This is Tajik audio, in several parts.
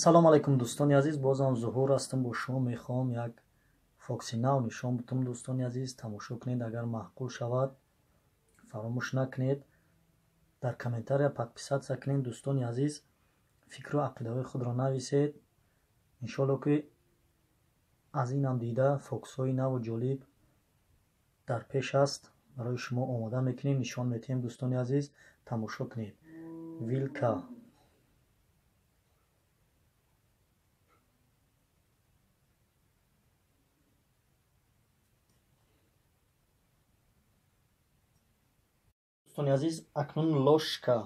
Салом алайкум, дӯстони азиз, бозам Зуҳур ҳастам бо шумо. Мехоҳам як фокуси нав нишон бутам, дӯстони азиз, тамошо кунед. Агар маъқул шавад, фаромӯш накунед, дар комментария подписаться кунед, дӯстони азиз, фикру ақидаҳои худро нависед. Иншоалло, ки аз инам дида фокусҳои наву ҷолиб дар пеш аст, барои шумо омода мекунем, нишон медиҳем, дӯстони азиз, тамошо кунед. Вилка. Дӯстони азиз, акнун ложка.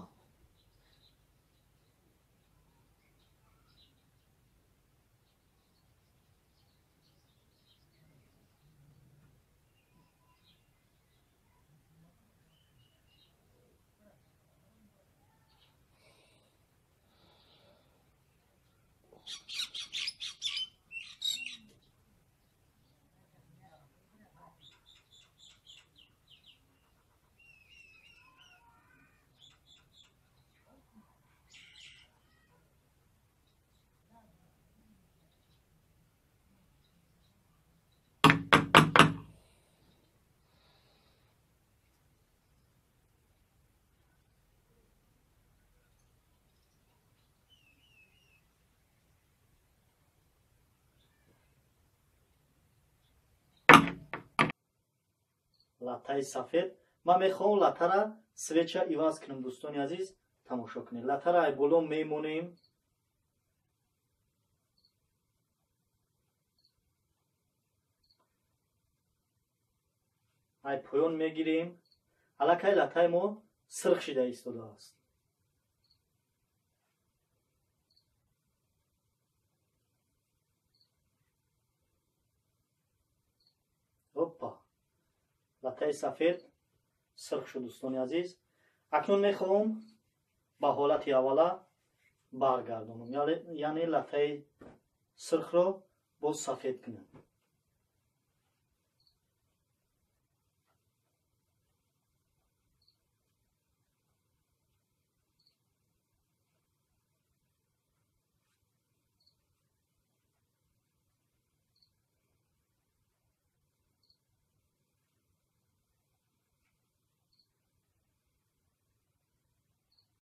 Латтаи сафед. Ман мехоҳам латтара свеча иваз кунам, дӯстони азиз, тамошо кунед. Латтара ай боло мемонем. Ай поён мегирем. Аллакай латтаи мо сирх шида истодааст. Опа! Латтаи сафед сирх шуд, дӯстони азиз. Акнун мехоҳам ба ҳолати аввала баргардонам, яъне латтаи сирхро боз сафед кунам.